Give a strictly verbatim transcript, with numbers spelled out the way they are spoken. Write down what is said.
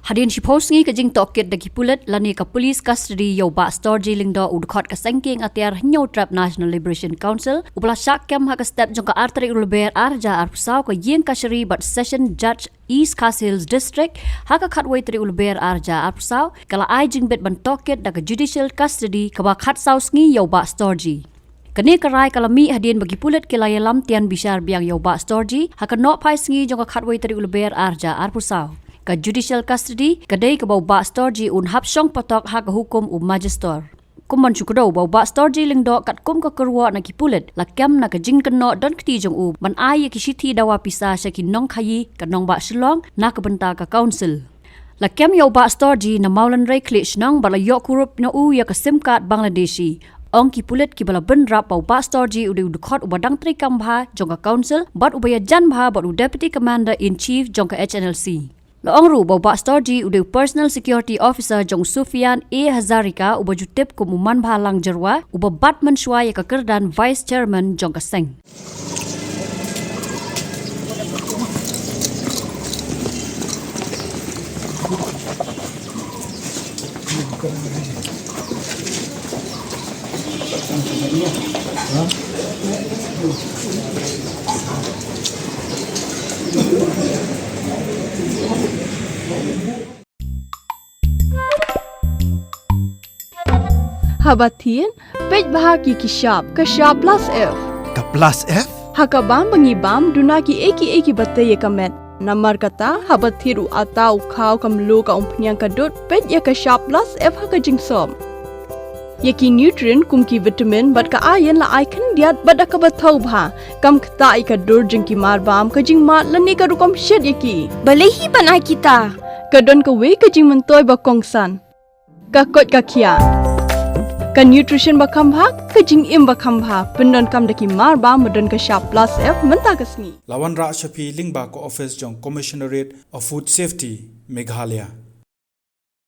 Hadien shiphew sngi ka jingtohkit da ki pulit lane ka police custody ïa u Bah Storgie Lyngdoh, u dkhot ka seng kieng atiar Hynñiewtrep National Liberation Council, uba la shah kem ha ka step jong ka ar tarik u Lber ar hajar arphew saw, ka ïing kashari bad Session Judge East Khasi Hills District, ha ka khatwei tarik u Lber ar hajar arphew saw, ka la ai jingbit ban tohkit da ka judicial custody kaba khatsaw sngi ïa u Bah Storgie. Kane ka rai ka la mih hadien ba ki pulit ki la ïalam tian bishar biang ïa u Bah Storgie ha ka nohphai sngi jong ka khatwei tarik u Lber ar hajar arphew saw. Ka judicial custody ka dei kaba u Bah Storgie un hap shong patok ha ka hukum u magistrate. Kum ban shu kdew ba u Bah Storgie Lyngdoh katkum ka kyrwoh na ki pulit, la kem na ka jingkynnoh don kti jong u ban ai ïa ki shithi dawa pisa sha ki nongkhaïi ka nongbah Shillong na ka bynta ka council. La kem ïa u Bah Storgie na Mawlynrei Khliehshnong bad la ïoh kurup na u ïa ka sim card Bangladeshi. Ong ki pulit kiba la bynrap ba u Bah Storgie u dei u dkhot uba dang treikam bha jong ka council bad uba ïajan bha bad u Deputy Commander in Chief jong ka H N L C. La ong ruh ba u Bah Storgie u dei u personal security officer jong u Sufyan A Hazarika, uba ju tip kum u manbhalang jyrwa, uba bat mynshuwa ïa ka kyrdan vice chairman jong ka seng. Haba thied, peit bha ki ki shap, ka shap plus F. Ka plus F? Ha ka bam ba ngi bam, duna ki ei ki ei kiba tei ïa ka met. Namar kata, haba thied u atta, u khaw, ka mluh, ka umphniang, ka dud, peit ïa ka shap plus F ha ka jingsop. Ïa ki nutrient kum ki vitamin bad ka iron la ai khyndiat bad da kaba thaw bha. Kam ktah ïa ka dur jong ki marbam, ka jingmad lane ka rukom shet ïa ki. Balei hi ban ai kita? Ka don kawei ka jingmyntoi ba kongsan. Ka koit ka khiah. Ka nutrition ba kham bha, ka jingim ba kham bha. Pyndonkam da ki marbam ba don ka shap plus F mynta ka sngi. La wanrah sha phi lyngba ka office jong Commissionerate of Food Safety, Meghalaya.